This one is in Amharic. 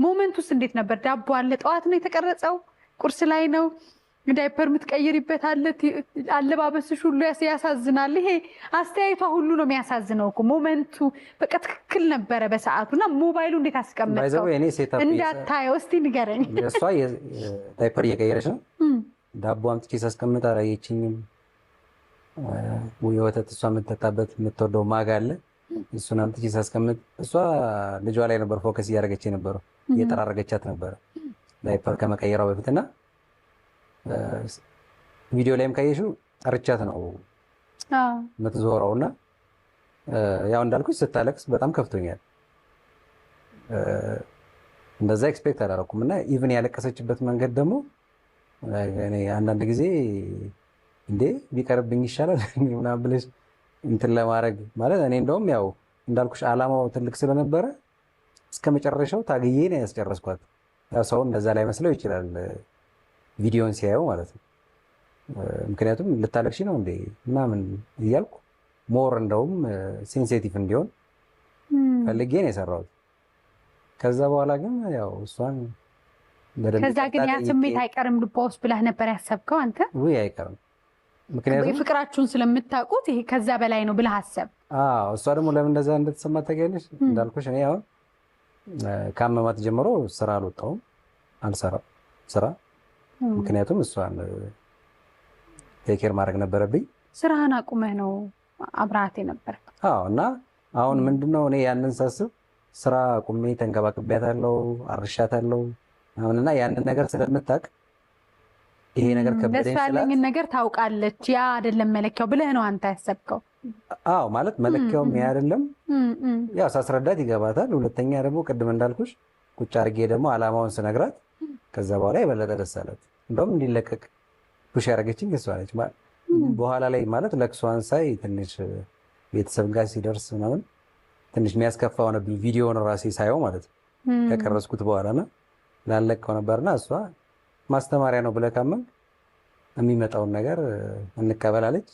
Moment ኡስ እንዴት ነበር? ዳቦ አለ፣ ጠዋት ነው የተቀረጸው፣ ቁርስ ላይ ነው፣ ዳይፐር የምትቀይሪበት አለ፣ አለባበስሽ ሁሉ ያሳዝናል። ይሄ አስተያየቷ ሁሉ ነው የሚያሳዝነው እኮ። Moment ኡ በቃ ትክክል ነበረ በሰዓቱ። እና ሞባይሉ እንዴት አስቀመጥከው? By the way እኔ setup እንዳታየው እስቲ ንገረኝ። እሷ ዳይፐር እየቀየረች ነው። ዳቦ አምጥቼ ሳስቀምጥ አላየችኝም። የወተት እሷ የምትጠጣበት የምትወደው mug አለ። እሱን አምጥቼ ሳስቀምጥ እሷ ልጇ ላይ ነበር focus እያደረገች የነበረው፣ እየጠራረገቻት ነበረ ዳይፐር ከመቀየሯ በፊት። እና ቪዲዮ ላይም ካየሽው ጠርቻት ነው የምትዞረው። እና ያው እንዳልኩሽ ስታለቅስ በጣም ከፍቶኛል። እንደዛ expect አላደረኩም። እና even ያለቀሰችበት መንገድ ደግሞ እኔ አንዳንድ ጊዜ እንዴ ቢቀርብኝ ይሻላል ምናምን ብለሽ እንትን ለማድረግ፣ ማለት እኔ እንደውም ያው እንዳልኩሽ ዓላማው ትልቅ ስለነበረ እስከ መጨረሻው ታግዬ ነው ያስጨረስኳት። ያው ሰው እንደዛ ላይ መስለው ይችላል ቪዲዮን ሲያየው ማለት ነው። ምክንያቱም ልታለቅሺ ነው እንዴ ምናምን እያልኩ more እንደውም sensitive እንዲሆን ፈልጌ ነው የሰራሁት። ከዛ በኋላ ግን ያው እሷን በደንብ ከዛ ግን ያ ይቅርታ ስሜት ጠይቄ አይቀርም ልቧ ውስጥ ብለህ ነበር ያሰብከው አንተ? ውይ አይቀርም። ምክንያቱም ፍቅራችሁን ስለምታውቁት ይሄ ከዛ በላይ ነው ብለህ አሰብ። አዎ፣ እሷ ደግሞ ለምን እንደዛ እንደተሰማት ታውቂያለሽ? እንዳልኩሽ እኔ አሁን ካመማት ጀምሮ ስራ አልወጣሁም፣ አልሰራም ስራ፣ ምክንያቱም እሷን take care ማድረግ ነበረብኝ። ስራህን አቁመህ ነው አብረሃት የነበር። አዎ፣ እና አሁን ምንድነው እኔ ያንን ሳስብ ስራ አቁሜ ተንከባክቤያታለሁ፣ አርሻታለሁ ምናምን። እና ያንን ነገር ስለምታውቅ ይሄ ነገር ከበደኝ ለእሱ ስላት ያለኝን ነገር ታውቃለች፣ ያ አይደለም መለኪያው ብለህ ነው አንተ ያሰብከው። አዎ፣ ማለት መለኪያውም ያ አይደለም። ያው ሳስረዳት ይገባታል። ሁለተኛ ደግሞ ቅድም እንዳልኩሽ ቁጭ አድርጌ ደግሞ አላማውን ስነግራት ከዛ በኋላ የበለጠ ደስ አላት። እንደውም እንዲለቀቅ push ያደረገችኝ እሷ ነች። በኋላ ላይ ማለት ለቅሷን ሳይ ትንሽ ቤተሰብ ጋር ሲደርስ ምናምን ትንሽ የሚያስከፋ ሆነብኝ። ቪዲዮውን ራሴ ሳየው ማለት ነው ከቀረጽኩት በኋላ እና ላለቀው ነበርና እሷ ማስተማሪያ ነው ብለህ ካመንክ የሚመጣውን ነገር እንቀበላለች።